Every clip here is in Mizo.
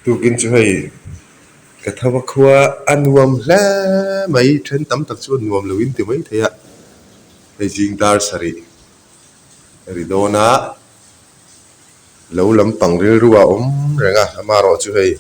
Tukin chu hei ka tho a khua a nuam hle mai then tam tak chu a nuam lo in ti mai thei a hei zing dar sarih a ri dawn a lo lampang rilru a awm reng a amaherawh chu hei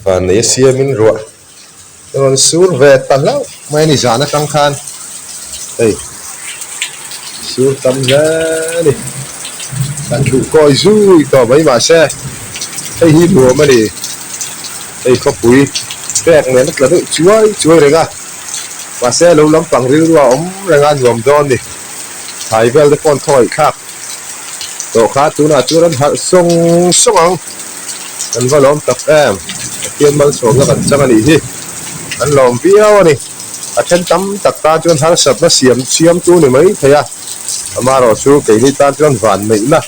Vannei a siamin ruah a rawn sur ve ta hlauh mai a ni zan atang khan hei sur tam hle a ni kan hluh kawi zui tawh mai mahse hei hi nuam a ni hei khawpui pek nen a tla deuh chuai chuai reng a mahse lo lampang rilru a awm reng a nuam dawn a ni thlai vel te pawh an thaw ngaihthlak tawh kha tunah chuan an harh sawng sawng ang. Kan va lawm tak em? Pathian malsawmna kan chang a nih hi. Kan lawm viau a ni. A then tam tak tan chuan harsatna siam siamtu ni mai thei a. Amaherawh chu keini tan chuan van neihna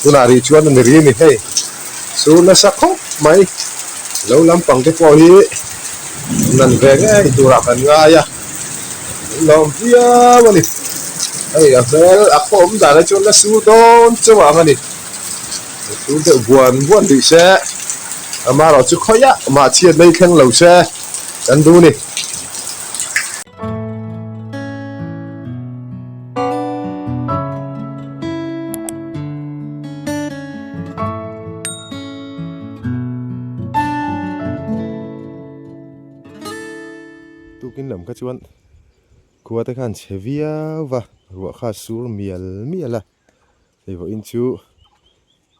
tunah rih chuan a ni ri a ni hei. Sur nasa khawp mai. Lo lampang te pawh hi nan ve ngei turah kan ngai a. Kan lawm viau a ni. Hei a hmel a khaw awm dan ah chuan la sur dawn chauh ang a ni. Tur deuh buan buan rih se, amaherawh chu khawiah mah chhiat mai thleng lo se kan duh ni. Tukin lam kha chuan khua te khan chhe viau va, ruah kha a sur mial mial a. Hei vawiin chu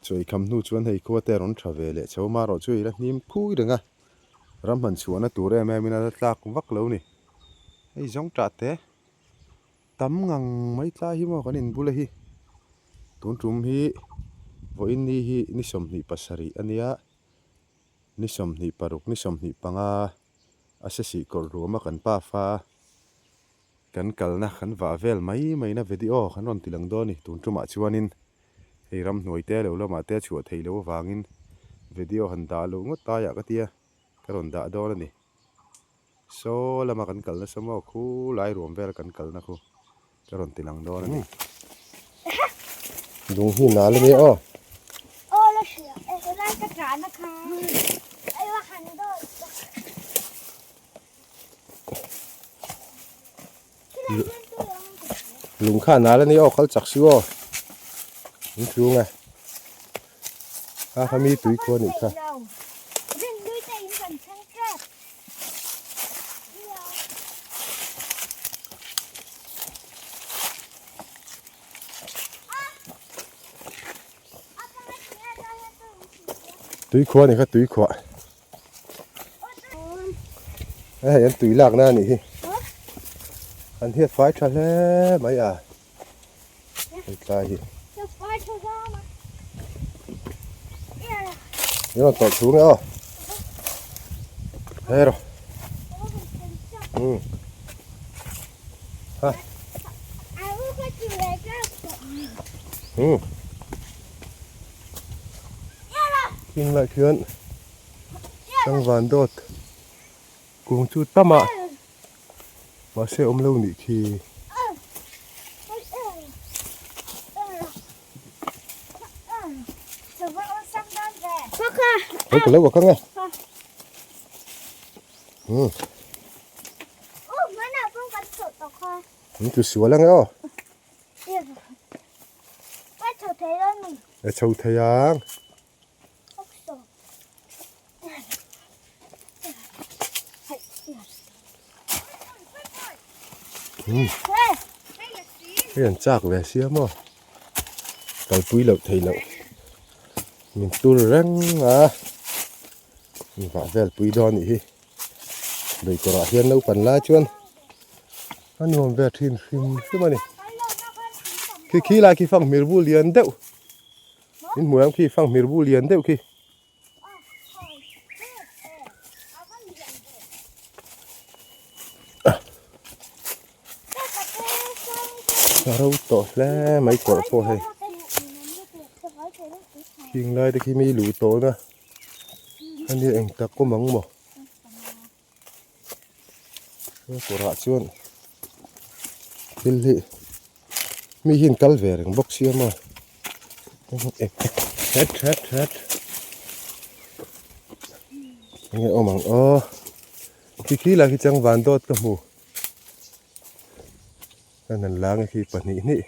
chawi kham hnu chuan hei khua te a rawn tha ve leh chho a marawh chu hei la hnim khui reng a ram han chhuahna tur em em in a la tlak vak lo ni hei zawng tah te tam ngang mai tlai hi maw kan inbula hi tun tum hi vawiin ni hi ni 27 a nia ni 26 ni 25 a se sih kawrh ruam a kan pa fa. Kan kalna kan vah vel mai mai na video kan rawn ti lang dawn a ni. Tun tumah chuanin hei ramhnuai te lo lamah te a chhuah theih loh avangin video han dah loh ngawt taiah ka tia ka rawn dah dawn a ni. Saw lama kan kal nasa maw khu lai ruam vel kan kalna khu ka rawn ti lang dawn a ni. Lung hi nal a nia aw. Aw la hria e helai ka ṭahna kha ei va han dawn tak. Lung kha nal a ni aw kal chak su aw in tlung e a kha mi tui khuan nih kha. Tui khua nih kha tui khuah. Hei an tui lakna a nih hi an hiat fai tha hle mai a hei tlai hi in rawn tawlh thu nge aw hei rawh ha khing lai khian Changvan dawt kung chu tam a mahse awm lo nih khi. Hei ka lo a kang e. Min tlu sual ange aw. E chho thei ang. Hei an chak ve sia maw kalpui loh theih loh min tur reng a vah vel pui dawn anih hi lui kawrah hian naupang lai chuan a nuam ve thin hrim hrim a ni khi khi lai khi fanghmir bul lian deuh. In hmuh ang khi fanghmir bu lian deuh khi. A ro tawh hle mai kawrh pawh hei. Khing lai te khi mi luh tawhna a nia eng tak awm ang maw. Kawrah chuan thil hi mi hian kal ve reng bawk sia maw het het het. Enge awm ang aw. Khi khi lah khi chang van dawt ka hmu. Kan han lang e khi pahnih hnih.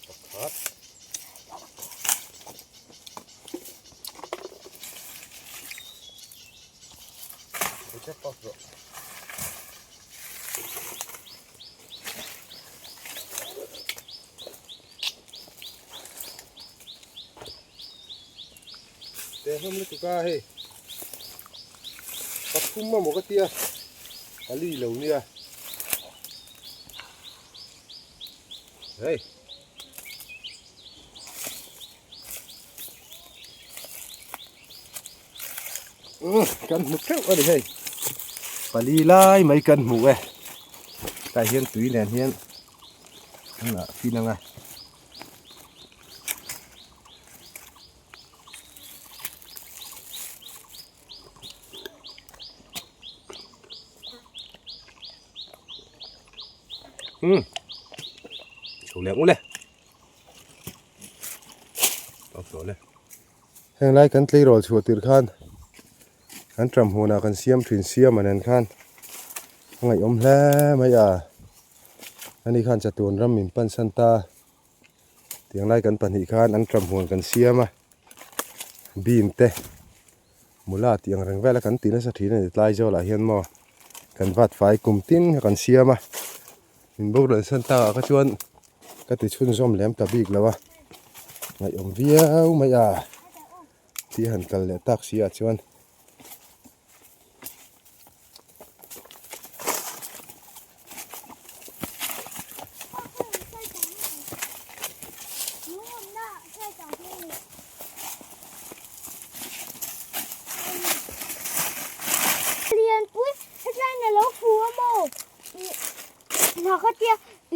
Pakhat. Te hlawm lutuk a hei pathum a maw ka tia pali lo nia hei. Kan hmu theuh a ni hei pali lai mai kan hmu e tah hian tui nen hian an ah fin ang a. Umm chho leh ang ule Heng lai kan tleirawl chhuah tirh khan kan ṭam hunah kan siam ṭhin siam a nen khan a ngaihawm hle mai a, ani khan chatuan ram min pan san ta tiang lai kan pahnih khan an ṭam huan kan siam a, bean te mula tih ang reng vel a kan ti nasa ṭhin a ni tlai zawlah hian maw kan vat fai kum tin kha kan siam a, min boral san takah kha chuan. Ka ti chhunzawm lem ta bik lo a, ngaihawm viau mai a tih han kal leh tak si ah chuan.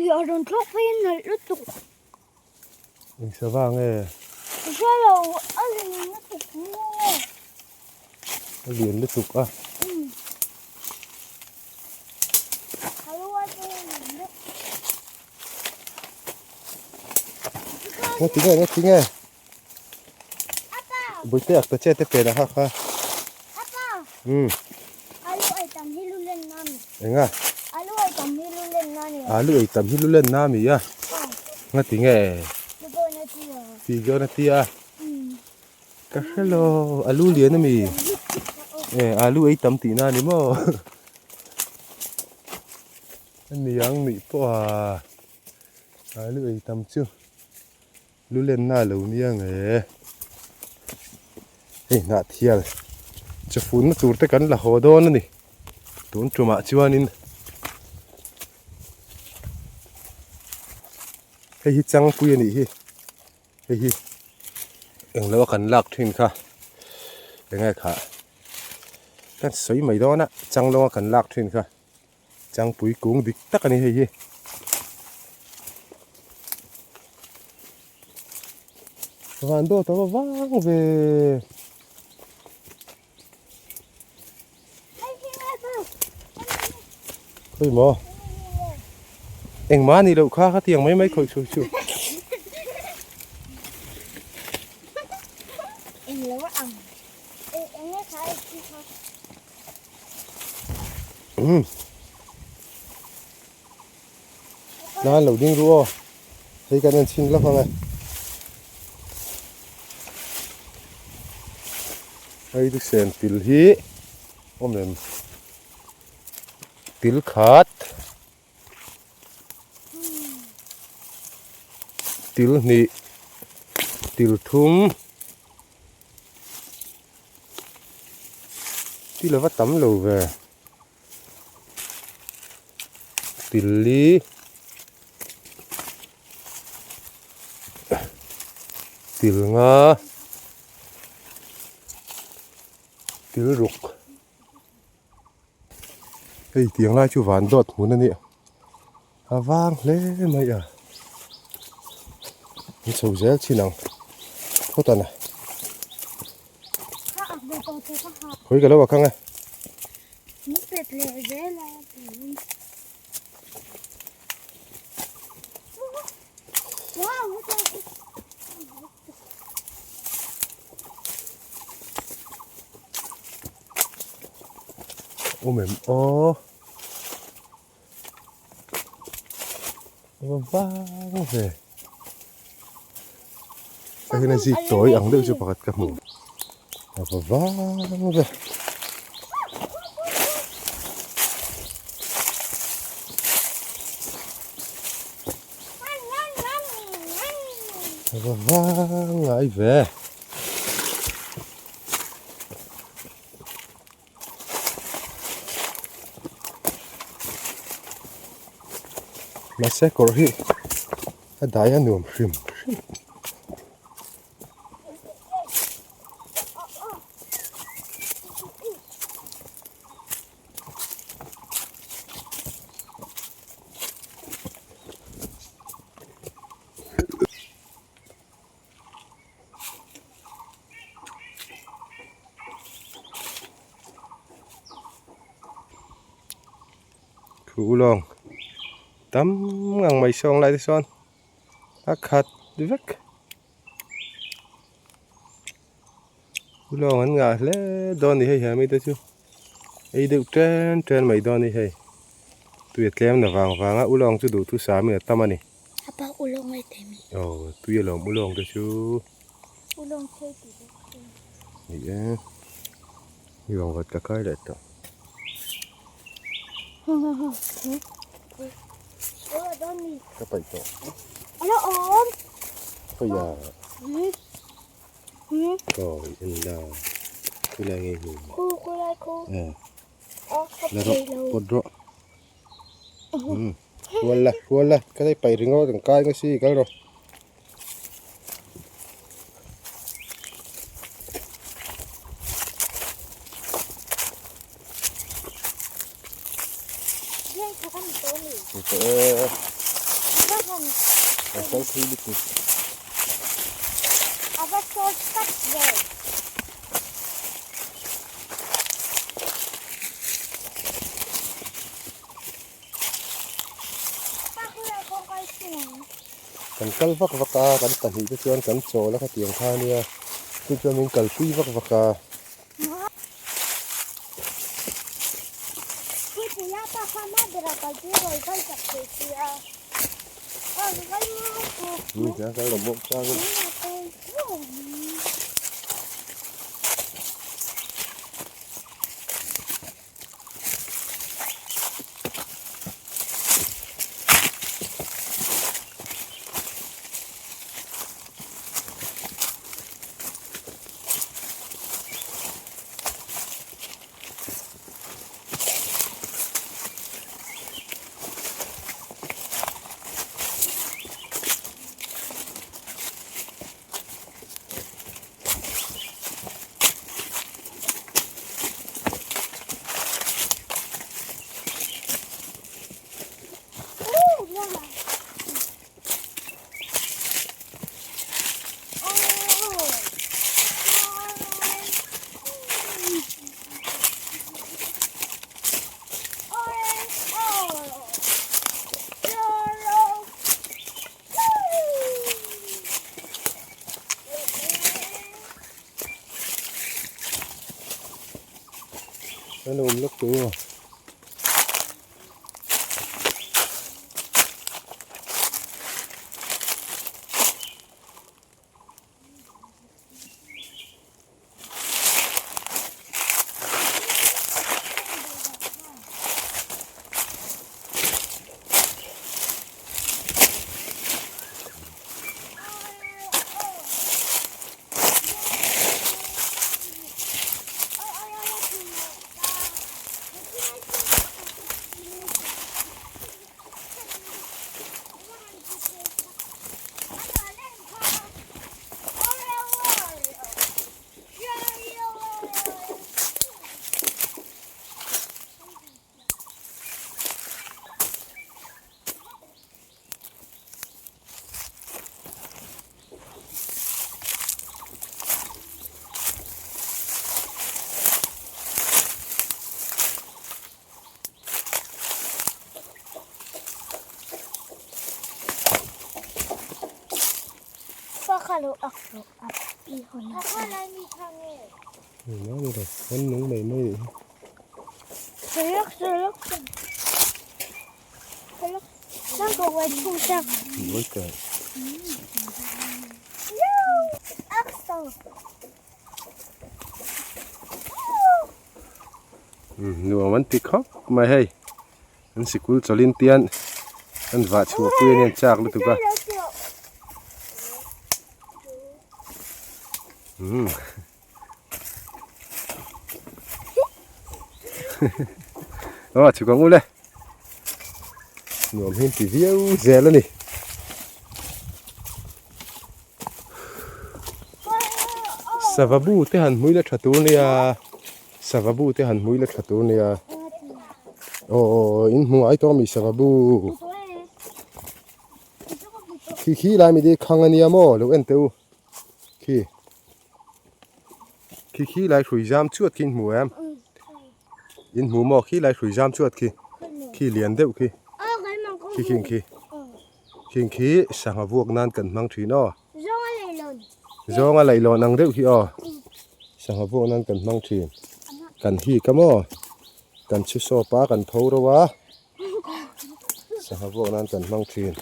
Ih a rawn thlawk phei a nalh lutuk. Eng sava nge? Ka hre lo, a lian lutuk maw? A lian lutuk a. Nga ti nge, nga ti nge? Buite ak ta che te pen a kha kha. Um. Alu ei tam hi lu len na mi. Enga? Alu ei tam hi lu len na ni. Alu ei tam hi lu len na mi a. Nga ti nge? Ti na ti a. Ka hrelo alu lian a mi. E alu ei tam tih na ni maw. Aniang nuih pawh a. Alu ei tam chu. Lu lenna a lo nia nge hei hnah thial chafunna tur te kan la haw dawn a ni tun tumah chuanin hei hi changpui a nih hi hei hi englo a kan lak thin kha enge khah kan sawi mai dawn a changlawnga kan lak thin kha. Changpui kung dik tak a ni hei hi. Van dawt a va vang ve. Khawi maw? Engmah a nih loh kha khatiang mai mai khawih chhuh chu. Nan lo ding ru aw hei kan en chhin lawk ang e hei chu sen til hi awm em til khat til hnih til thum. Ti lova tam lo ve. Tilli. Til nga. Til ruk. Hei tiang lai chu van dawt hmun a nia. A vang hle mai a. An chho zel chin ang phawt a na. Khawi ka lo a khang e. Awm em aw. Va vang ve. Hei hian a zik tawi ang deuh chu pakhat ka hmu. A va vang ve. A va vang ngai ve. Mahse kawr hi a dai a nuam hrim hrim. Thu lawng tam ngang mai sawng lai te sawn a khat vek thu lawng an ngah hle dawn a ni hei he mite chu ei deuh chen chen mai dawn a ni hei tui a tlem na vang vang a ulawng chu duhthusam in a tam a ni. A pa ulawng ai thei mi. Aw tui alawm ulawng te chu. Ulawng thei tih bawk chu. Ni e. Ulawng vat ka kai leh tawh. Ka paih tawh. Alo awm. Khawiah. Kawi en la. Khulai nge hmu. Khu khulai khu. La rawh pawt rawh. Hrual la hrual la ka hei paih ringawt ang kai nga si kal rawh. Kan kal vak vak a, kan pahnih te chuan kan chawl a khatiang kha ania, chu chuan min kalpui vak vak a. An awm lawk tawh a. Kan nung mai mai anih hi. Nuam an ti khawp mai hei an sikul chawlhin tian an vah chhuah pui a nia chak lutuk a umm aw chhuk ang ule nuam hi an ti viau zel a ni. Sava bu te han hmui la tha tur nia sava bu te han hmui la tha tur nia aw aw in hmu ai tawh ami sava bu khi khi lai mi te khang ania maw lo en teh u khi khi khi lai hrui zam chuat khi in hmu em in hmu maw khi lai hrui zam chuat khi khi lian deuh khi khi khi khi. Khing khi sangha vuak nan kan hmang thin aw. Zawnga leihlawn. Zawnga leihlawn ang deuh hi aw. Sangha vuak nan kan hmang thin. Kan hik a maw? Kan chhu sawp a, kan tho ro a. Sangha vuak nan kan hmang thin.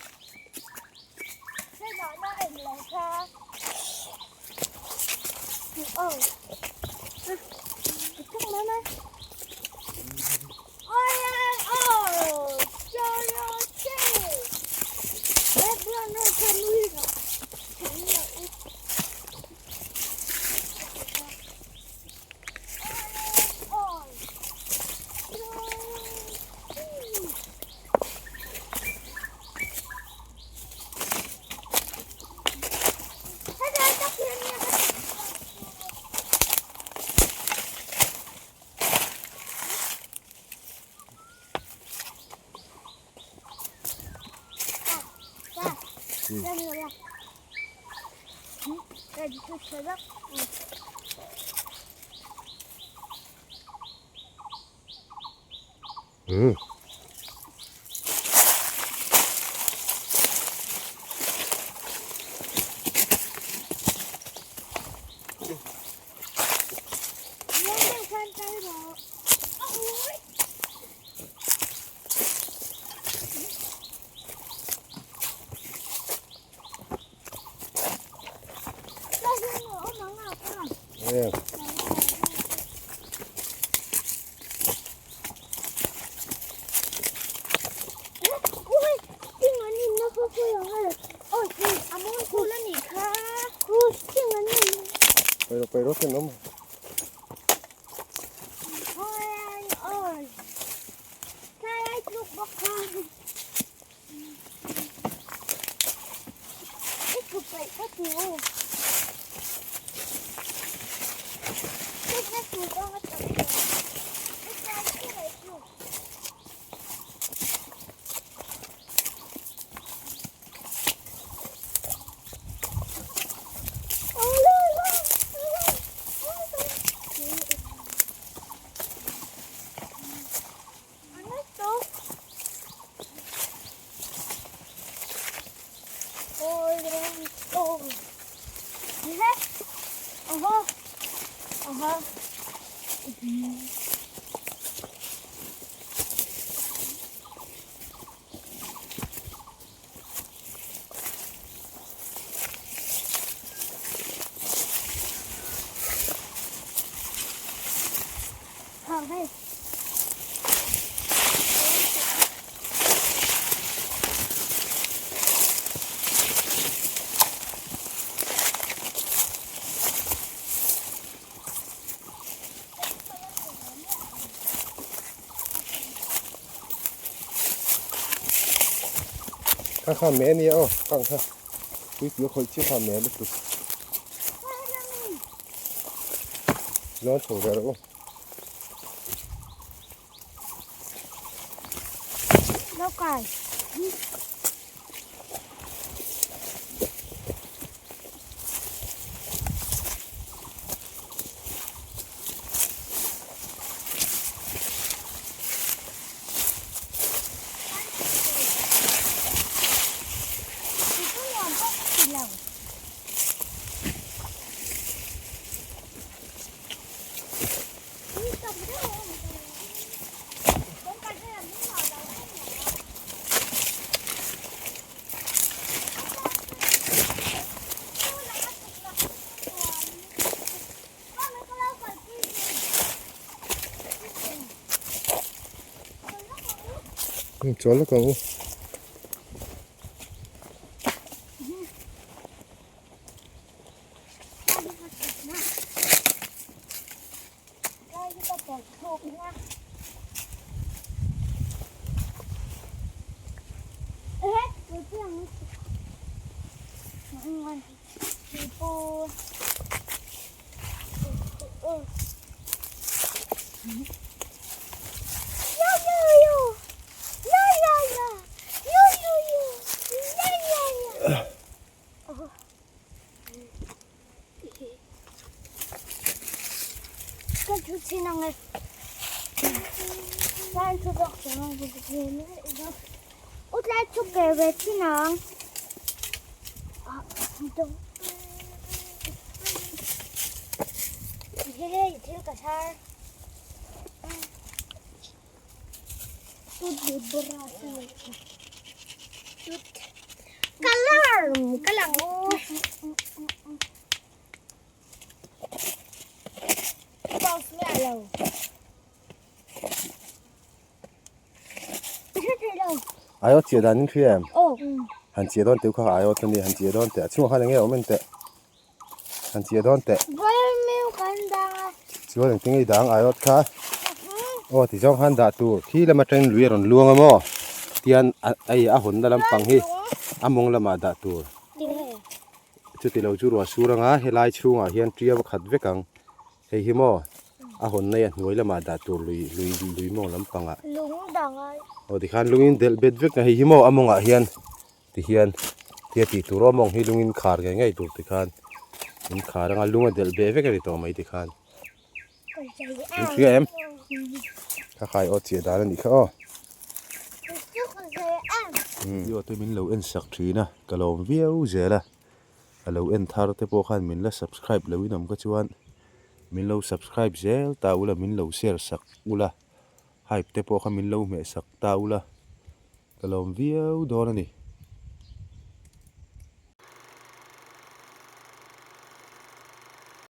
Umm. Kha kha me ania aw kang kha pui tui a khawih chiah kha me lutuk zawn chho ve rawh u. Chawl lawk ang u. Aiawt chiah dan in hria em? Han chiah dawn teuh kha aiawt a ni, han chiah dawn teh a chhungah khan enge awm en teh. Han chiah dawn teh. Chuan engtin nge i dang aiawt kha? Aw ti zawng khan dah tur. Khi lam atangin lui a rawn luang a maw? Tian hei a hawnna lampang hi a mawng lamah dah tur. Chuti lo chu ruah sur anga helai chhungah hian tia va khat vek ang. Hei hi maw a hawnna hi a hnuai lamah dah tur lui lui lui mawng lampangah. Aw tikhan lungin delh bet vek a hei hi maw a mawngah hian. Ti hian tia tih tur awm ang hi lungin khar ngei ngei tur ti khan in khar anga lung a delh beh vek a ni tawh mai ti khan in hria em kha khai aw chiah dan a nih kha aw video te min lo en sak thin a ka lawm viau zel a a lo en thar te pawh khan min la subscribe lo in awm kha chuan min lo subscribe zel ta ula min lo share sak ula hype te pawh kha min lo hmeh sak ta ula. Ka lawm viau dawn a ni.